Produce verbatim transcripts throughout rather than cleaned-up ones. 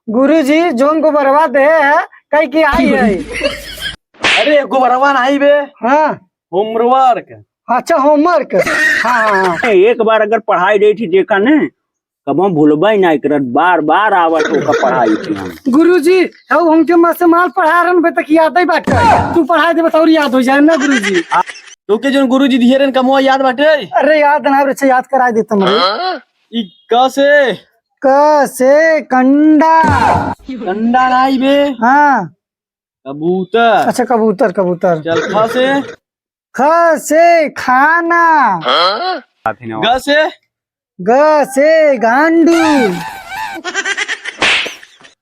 गुरुजी, जौन गोबरवा देहे है, कई की आई है। अरे, गोबरवा नाहीं बे। हाँ। Homework। अच्छा, homework। हाँ, हाँ, हाँ। एक बार अगर पढ़ाई देई थी जेका ने, कबो भूलबे नाहीं करत, बार बार आवत ओका पढ़ाई थी हम। गुरुजी, हऊ हमके माँ से माल पढ़ा रहन बे तक याद ही बाटे। तू पढ़ाई देबे तो और याद हो जाए ना गुरुजी। आ, तोके जौन गुरुजी दिहे रहन कमवा याद बाटे? अरे याद ना रे, अच्छा याद कराई देता मैं। हाँ? ई क से? क से कंडा। कंडा नाहीं बे। हाँ। कबूतर। अच्छा, कबूतर, कबूतर। चल, ख से? ख से खाना। ग से? ग से गांडू।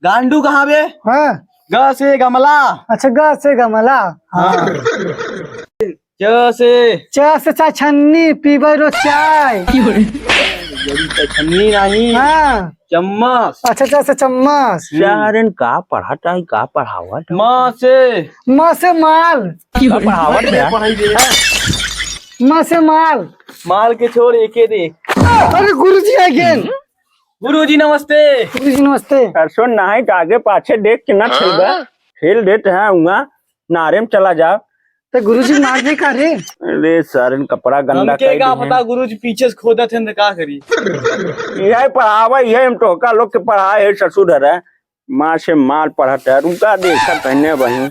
गांडू कहाँ बे? हाँ। ग से गमला। अच्छा, ग से गमला। हाँ। हाँ। च से? च से चाय छन्नी, पीबे रोज चाय। यही तो छन्नी नाहीं। हाँ। चम्मच। अच्छा, च से चम्मच। हम्म। सारन का पढ़त है, का पढ़ावत है? म से? म से माल। का पढ़ावत है? पढ़ाई दे। म से माल। माल के छोड़, एके दे। अरे गुरुजी again। गुरुजी नमस्ते। गुरुजी नमस्ते। अरे सुन, नाहीं तो आगे पाछे देख के ना खेलबा। हाँ? खेल देते हैं, उहाँ नारे में चला जाओ। तो गुरुजी मार दे का रे? अरे सारन कपड़ा गंदा हमके कर का दे हैं। पता, गुरुजी पीछे से खोदत हैं तो का करी? यही पढ़ावा, यही हम टोका लोग के पढ़ाए है ससुर हरे। माँ से माल पढ़त है, रुका देखत है ने वहीं।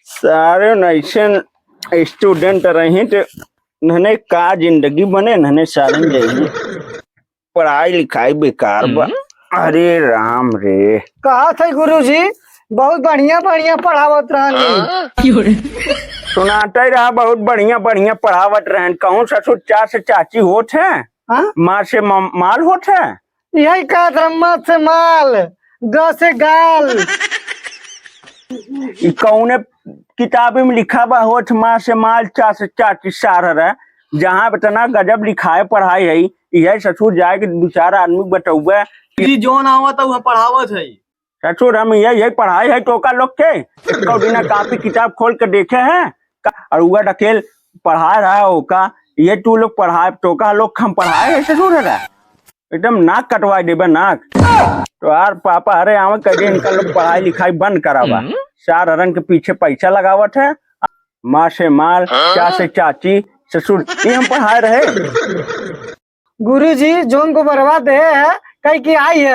सारे न ऐसे student रही तो नहने का जिंदगी बने, नहने सारे न जाई। पढ़ाई लिखाई बेकार बा। हम्म। अरे राम रे। कहा थे गुरुजी, बहुत बढ़िया बढ़िया पढ़ावत रहनी। हाँ? सुनाते रहा, बहुत बढ़िया बढ़िया पढ़ावत रहन। कहूँ ससुर चा से चाची होत है? हाँ? माँ से म-, माल होत है? यही कहत रहा, म से माल, ग से गाल। ई कौने किताबी में लिखा बा, होत माँ से माल, चा से चाची सार रहे, जहाँ इतना गजब लिखाए पढ़ाई है, यही ससुर जाए के दो चार आदमी बटौबे। जी, जौन आवत है, वह पढ़ावत है। ससुर, हम यही, यही पढ़ाई है टोका लोग के। एको दिना कापी किताब खोल के देखे हैं का? और वह ढकेल पढ़ा रहा हो का? ये तू लोग पढ़ाए, टोका लोग हम पढ़ाए है ससुर है? एकदम नाक कटवा देबे, नाक। तो यार पापा, अरे आवे कहे इनका लोग पढ़ाई लिखाई बंद करावा। हम्म। सार हरन के पीछे पैसा लगावत है, माँ से माल, हाँ? चा से चाची, ससुर, ये हम पढ़ाए रहे। गुरुजी, जौन गोबरवा देहे है, कई की आई है।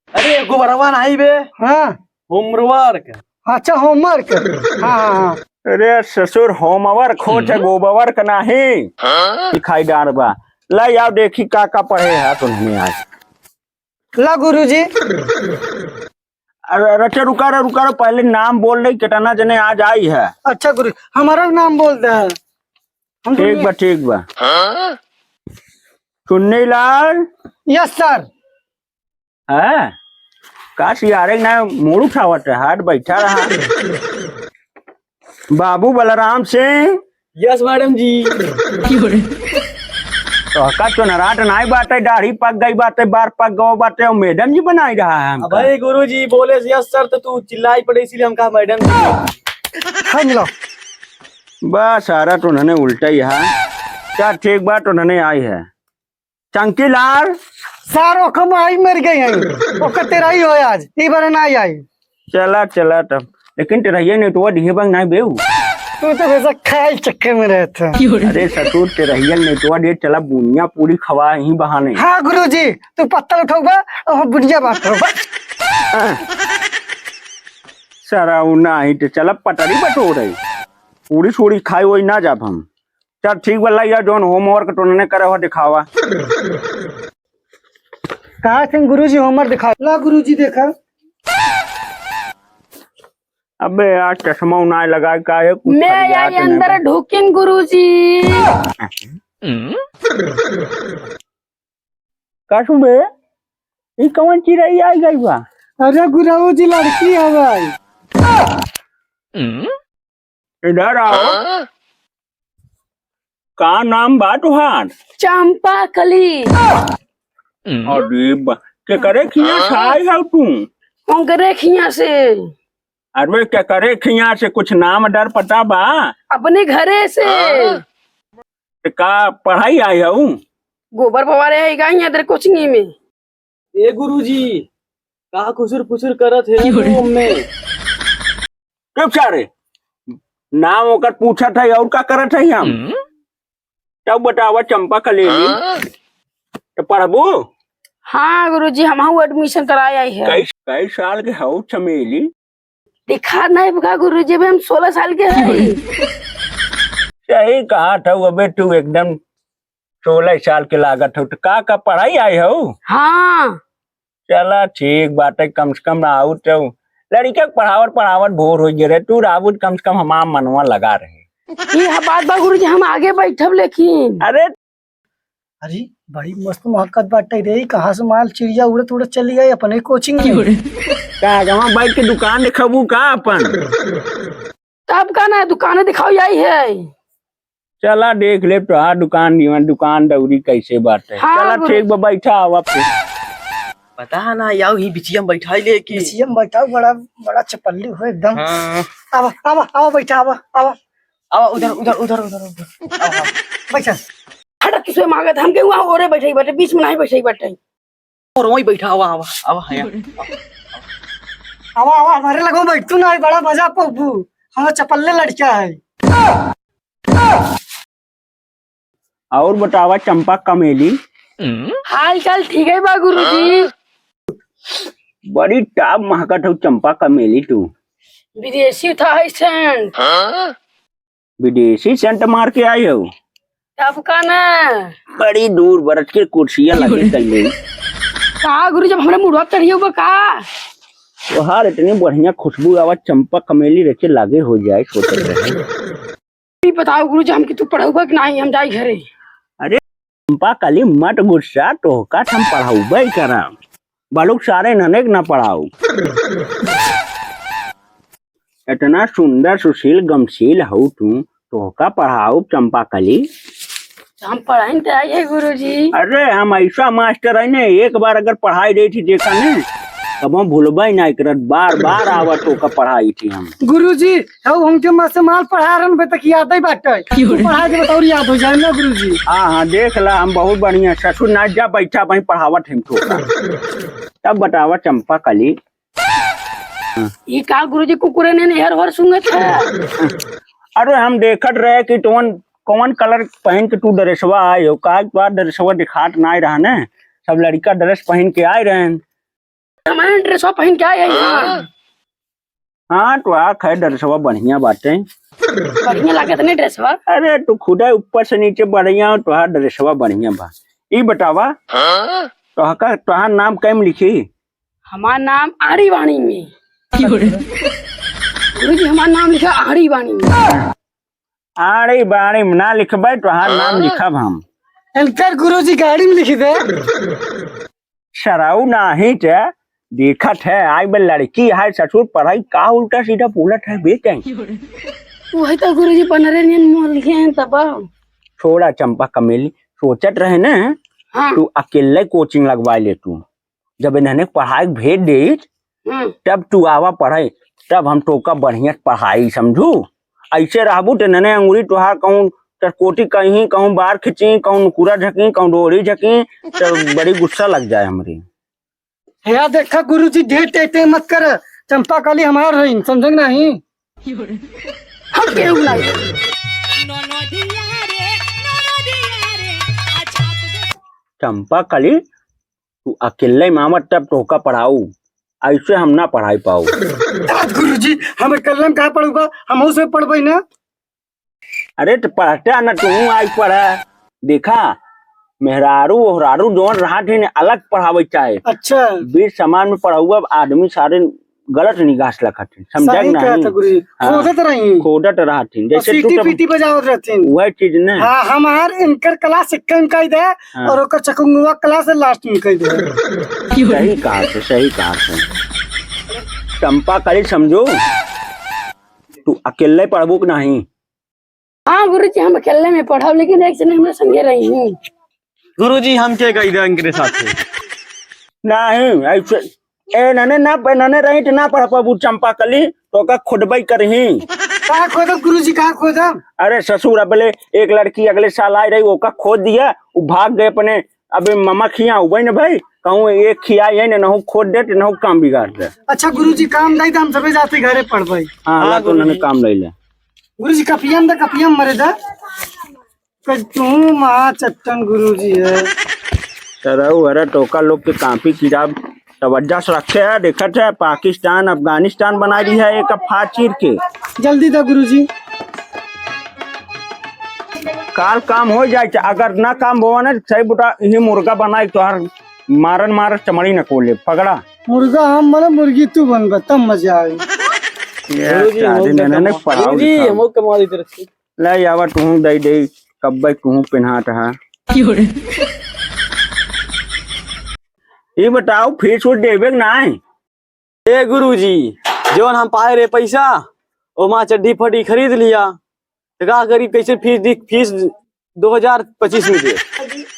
अरे, गोबरवा नाहीं बे। हाँ। Homework। अच्छा, homework। हाँ, हाँ, हाँ। अरे ससुर, homework होत है, हम्म। गोबरवर्क नाहीं। हाँ? दिखाई डार बा। ला आओ देखी का का पढ़े है तुमने आज। ला गुरुजी। अरे, अरे, अच्छा, रुका रहो, रुका रहो, पहले नाम बोल रही, कितना जने आज आई है। अच्छा गुरु, हमारा नाम बोल दे। हम ठीक बा, ठीक बा। चुन्नी लाल। Yes sir। है? का सियारे ना मूड़ उठावत है, हाथ बैठा रहा। बाबू बलराम सिंह। Yes madam जी। तो का चुनराट नाई बाटे, दाढ़ी पक गई बाटे, बार पक गओ बाटे, और madam जी बनाई रहा है हमका। अबे गुरुजी बोले yes sir तो तू चिल्लाई पड़े, इसीलिए हम कहा madam जी। हम लो। बस सारा तो उन्होंने उल्टा ही है। क्या ठीक बात उन्होंने आई है। चंकीलाल। सार, ओकर माई मर गई है। ओकर तेरही हो आज, ई बार ना आई। चला, चला तब। लेकिन तेरहिया नेटवा दिहे बंग नाई बेऊ। तू तो हमेशा खाए चक्कर में रहता। अरे ससुर, तेरहिया नेटवा दे, चला बुनिया पूरी खवा ही बहाने। हाँ गुरुजी, तू पत्थर उठौबा और हम बुनिया बांटौबा। सारा उ नाही ते चला पटरी बटोरे। पूरी सूरी खाए वही ना जाब हम। चल ठीक बा, लाई जा, जौन homework तोने करे हो दिखावा। कहा सिंह गुरुजी homework दिखा। ला गुरुजी देखा। अबे यार चश्मा उनाए लगा का है, कुछ मैं फरियाद आई नहीं अंदर बा। ढुकिन गुरुजी। का सुबे? ई कौन चिरई आई गई बा? अरे गुरुजी लड़की है भाई। इधर आओ। हाँ? का नाम बा तुहार? चंपा कली। अरे बा, केकरे खिया से आई हौ तू? ओकरे खिया से। अरे केकरे खिया से, कुछ नाम डर पता बा? अपने घरे से। हाँ? ते का पढ़ाई आई हौ? गोबर बवारे है का यहाँ इधर कोचिंग में? ए गुरुजी, का खुसुर फुसुर करत है क्यों रे? Room में? चुप सारे, नाम ओकर पूछत है और का करत है हम? हम्म? तब बतावा चंपा कलेली, हाँ? तो पढ़बू? हाँ गुरुजी, हमहू admission कराए आई है। कई, कई साल के हऊ चमेली? दिखा नहीं बका गुरुजी, अबे हम सोलह साल के हैं। सही कहा था अबे, तू एकदम सोलह साल के लागत हो। तो का का पढ़ाई आई हो? हाँ। चला ठीक बात है, कम से कम आउत हो। लड़के के पढ़ावत पढ़ावत बोर हो गए रहे, तू राबुत कम से कम हमार मनवा लगा रहे। ये ह-, बात बा गुरुजी, हम आगे बैठब लेकिन। अरे अरे, बड़ी मस्त महकत बाटे रे, कहाँ से माल चिड़िया उड़त उड़त चली आई अपने कोचिंग में। का गवा बैठ के दुकान देखबू का अपन? तब का ना, दुकान दिखाओ आई है। चला देख ले तोहार दुकान, निमन दुकान दौरी कैसे बाटे। हाँ, चला गुरु। ठीक बा, बैठा आवा फिर। पता है ना, याऊ ही बिचिया में बैठा ही ले कि बिचिया में बैठा, बड़ा, बड़ा चपल्ली हो एकदम। हाँ। आवा, आवा, आवा, बैठा, आवा, आवा। आवा, उधर, उधर, उधर, उधर, उधर। आवा, आवा। बैठा। हटक किसमें मांगत, हमके वहाँ ओरे बैठे ही बैठे, बीच में नहीं बैठे ही बैठे। और वहीं बैठा, आवा, आवा, आवा, यहाँ। आवा, आवा, हमारे लगो बैठ तू ना, बड़ा मजा पब्बू। हम चपल्ले लड़का है। और बतावा चंपा कमेली। हाल चाल ठीक है बा गुरुजी। बड़ी टाप महकत हो चंपा कमेली तू। विदेशी था है सेंट। विदेशी सेंट मार के आई हो। तब का ना। बड़ी दूर बरत के कुर्सियां लगे कइले। का गुरु, जब हमरे मुड़वा चढ़ियो बा का? तोहार इतनी बढ़िया खुशबू आवा चंपा कमेली रचे लागे हो जाए, सोचत रहे। ई बताओ गुरु जी, हमके तू पढ़ाउबा कि नाही, हम जाई घरे। अरे चंपा कली मत गुस्सा, तोहका हम पढ़ाउबे करब। बलुक सारे ननेक ना पढ़ाऊ। इतना सुंदर, सुशील, गमशील हऊ तू, तोहका पढ़ाऊ चंपा कली। हम पढ़ाइन त आई है गुरुजी। अरे हम ऐसा मास्टर है ने, एक बार अगर पढ़ाई देई थी देखा ने, तब हम भूलबे नहीं करत, बार बार आवत तोहका पढ़ाई थी हम। गुरुजी, हऊ हमके मास्टर माल पढ़ा रहन बे तक याद ही बाटे। तू पढ़ा दे बताओ याद हो जाए ना गुरुजी। हाँ हाँ देख ला, हम बहुत बढ़िया ससुर ना जा बैठा वहीं पढ़ावत हम तोहका। तब बतावा चंपा कली, ई का गुरुजी कुकुरे ने हेर होर सूंघत है? अरे हम देखत रहे कि तोन कौन कलर पहन के तू ड्रेसवा आए हो, का तोहार ड्रेसवा दिखात नाई रहा ने, सब लड़का ड्रेस पहन के आए रहे। हमारे ड्रेसवा पहन के आए हैं यहाँ। हाँ तो आ खैर ड्रेसवा बढ़िया बाटे। बढ़िया लागत नहीं ड्रेसवा। अरे तू खुदा ऊपर से नीचे बढ़िया हो, तोहार ड्रेसवा बढ़िया बा। ई बतावा, तोहका तोहार नाम कैम लिखी? हमार नाम आड़ी बाणी में। गुरुजी, हमार नाम लिखा आड़ी बाणी में। आड़ी बाणी में ना लिखबे, तोहार नाम लिखब हम। इनकर गुरुजी गाड़ी में लिख दे। सराऊ नाही ते देखत है, आई बे लड़की है ससुर पढ़ाई का उल्टा सीधा बोलत है बेटे। वही तो गुरुजी बनरे नियन मुँह लिखे हैं तब। छोड़ा चंपा कमेली, सोचत रहे न हाँ। तू अकेले कोचिंग लगवा ले तू। जब इन्हने पढ़ाई भेज दे हम्म। तब तू आवा पढ़े, तब हम तोका बढ़िया पढ़ाई समझू। ऐसे रहबू त नने अंगुरी तोहार कहूँ चरकोटी कहीं, कहूँ बार खींची, कहूँ नुकुरा झकी, कहूँ डोरी झकी, तो बड़ी गुस्सा लग जाए हमरी। या देखा गुरुजी ढेर टेटे मत कर, चंपा कली हमार है, समझे नहीं? हम केहू नहीं। चंपा कली तू अकेले में आवत तब तोहका पढ़ाऊ, ऐसे हम ना पढ़ाई पाऊ। तात गुरुजी, हम अकेले में कहाँ पढ़ूबा? हमहू से पढ़बे ना। अरे तो पढ़ता ना तू, आई पढ़ा। देखा, मेहरारू ओहरारू जौन रहा थे ने अलग पढ़ावे चाहे। अच्छा। बीच समाज में पढ़ाऊ अब आदमी सारे गलत निगाह से लखत है, समझा सही कि कहत नहीं? गुरुजी, हाँ। खोदत रही। खोदत रहत है, और जैसे सीटी टूट पीटी बजावत रहती। वह चीज ना। हाँ, हमार इनकर क्लास एक में कह दे हाँ। और ओकर चकुंगवा क्लास लास्ट में कह दे। सही कहा से, सही कहा से। चंपा कली समझो, तू अकेले पढ़बू कि नहीं? हाँ गुरुजी, हम अकेले में पढ़ब, लेकिन एक जने हमरे संगे रही। गुरुजी, हमके कही दे इनके साथे। नहीं, ऐसे, ए, नने ना, नने रही तो ना पढ़ पाबू चंपा कली, तोका खोदबई करही। कहाँ खोदब गुरुजी, कहाँ खोदब? अरे ससुर, अबले एक लड़की अगले साल आई रही, ओका खोद दिया, वो भाग गए अपने अबे ममा खिया उबे न भाई, कहूँ एक खिया ये न, नहु खोद देत, नहु काम बिगाड़ दे। अच्छा गुरुजी, काम दई त हम सबे जाते घरे पढ़बै। हाँ, हाँ, ला तो उन्होंने गुरुजी। काम ले ले। गुरुजी, कपियम द, कपियम मरे द। कस तू महा चट्टन गुरुजी है। सरऊ, अरे टोका लोग के कापी किताब तवज्जा से रखे है, देखत है, पाकिस्तान, अफगानिस्तान बनाई दी है एक फाड़ चीर के। जल्दी द गुरुजी। काल काम हो जाए, अगर ना काम होवा ना, सही बुता, ये मुर्गा बनाई तोहार मारन मारन चमड़ी न कोले, पकड़ा। मुर्गा हम बने, मुर्गी तू बनबे, तब मजा आई। ये गुरुजी, शादी हम में ना कमा-, पढ़ाओ गुरुजी, लिखाओ। हम कमा दी तरफ से। ले आवा, तुहूँ दे दे, कब्बे तुहूँ पिन्हात हा। क्यों रे? ई बताओ, फीस उस देबे के नाई? ए गुरुजी, जौन हम पाए रहे पैसा, ओमा चड्ढी फटी खरीद लिया। तो का करी, कैसे फीस दी, फीस दो हजार पच्चीस में दे।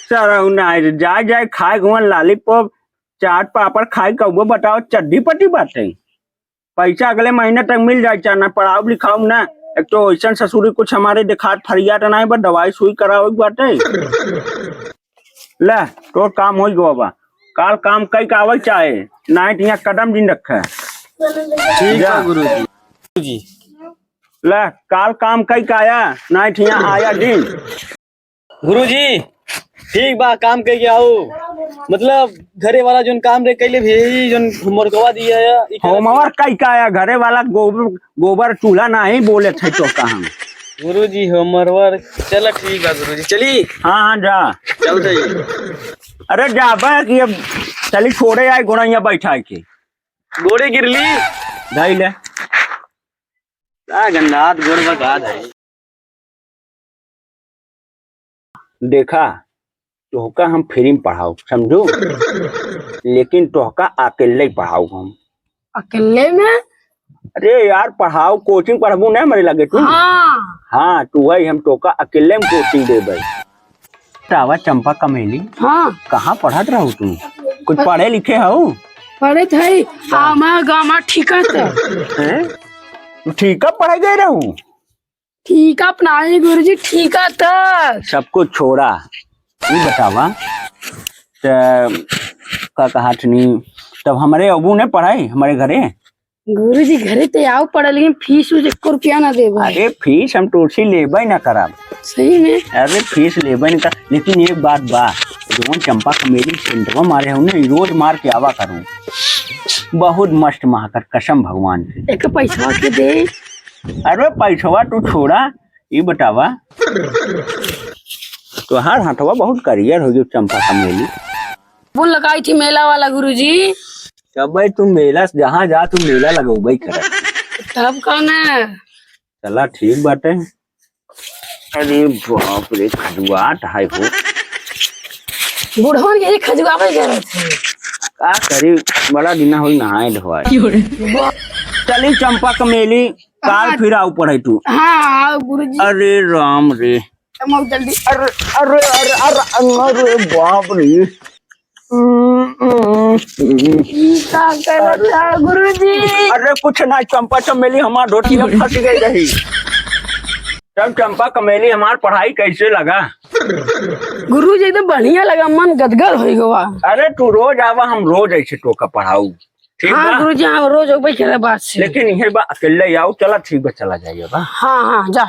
सारा उ नाई रे, जाए जाए खाए घुमन लॉलीपॉप, चाट पापड़ खाए, कौबो बताओ, चड्ढी फटी बाटे। पैसा अगले महीने तक मिल जाए, चाहे ना पढ़ाओ लिखाओ ना। एक तो ऐसन ससुरी कुछ हमारे देखात फरियात नाई, बस दवाई सुई करावे के बाटे। ले, तोर काम हो गवा बा। काल काम कई के आवे चाहे, नाई तो यहाँ कदम जिन रखे। ठीक जा। बा गुरुजी। जी। ले, काल काम कई के आया, नाई तो यहाँ आया जिन। गुरुजी, ठीक बा, काम कइके आओ। मतलब, घरे वाला जोन काम रे कइले भी, जोन होमवर्कवा दिया है, ई करत होमवर्क कई का है? घरे वाला गोबर, गोबर चूल्हा नाही बोले थे तो का हम। गुरुजी, होमवर्क, चला ठीक बा गुरुजी, चली। हाँ, हाँ, जा। चल जाइए। अरे जाबे कि अब चली छोड़े आए गोड़ैया बैठा के। गोड़े गिरली। धई ले। का गंदा हाथ गोड़ बा का धई। देखा, तोहका हम फ्री में पढ़ाओ, समझू? लेकिन तोहका अकेले ही पढ़ाओ हम। अकेले में? अरे यार, पढ़ाओ, कोचिंग पढ़बू ना हमरे लगे तू? हाँ। हाँ, तू वही, हम तोहका अकेले में कोचिंग देबे। तावा चंपा कमेली, हाँ। कहाँ पढ़त रहू तू? कुछ पढ़े लिखे हऊ? पढ़त हई, हाँ। आमा गामा ठीका त। हैं? तू ठीका पढ़े गए रहू? ठीका अपनाई गुरुजी, ठीका त। सब कुछ छोड़ा, ई बतावा, त का कहा थनी, तब हमरे अबू ने पढ़ाई हमरे घरे? गुरुजी, घरे ते आओ पढ़े, लेकिन फीस उस एको रुपया ना देबे। अरे, फीस हम तोरसी लेबे ना करब। सही में? अरे, फीस लेबे ना कर, लेकिन एक बात बा, जौन चंपा कमेली सेंटवा मारे हऊ ना, रोज मार के आवा करू। बहुत मस्त महकर, कसम भगवान के। एक पैसवा के दे। अरे, पैसवा तू छोड़ा, ई बतावा, तोहार हथवा बहुत करियर हो गयो चंपा कमेली। बुन लगाई थी मेला वाला गुरुजी। तबे तू मेला से जहाँ जा तू मेला लगौबे करे। तब का ना? चला ठीक बाटे। अरे बाप रे, खजुआत है हो। बुढ़वन के खजुआवे जरूरत है। का करी, बड़ा दिन होई नहाए धोआए। क्यों रे? चली चंपा कमेली, काल हाँ। फिर आओ पढ़े तू। हाँ, आओ गुरुजी। अरे राम रे। हम आओ जल्दी। अरे, अरे, अरे, अरे, अरे बाप रे। ई का करता गुरुजी? अरे कुछ ना, चंपा चमेली हमार धोती में फंस गई रही। तब चंपा कमेली हमार पढ़ाई कैसे लगा? गुरुजी एकदम बढ़िया लगा, मन गदगद हो गवा। अरे तू रोज आवा, हम रोज ऐसे तोका पढ़ाऊ। ठीक हाँ बा? गुरुजी, हाँ रोज अउबे करे बात से। लेकिन इहे बा अकेले आओ, चला ठीक बा, चला जाइए बा। हाँ, हाँ, जा।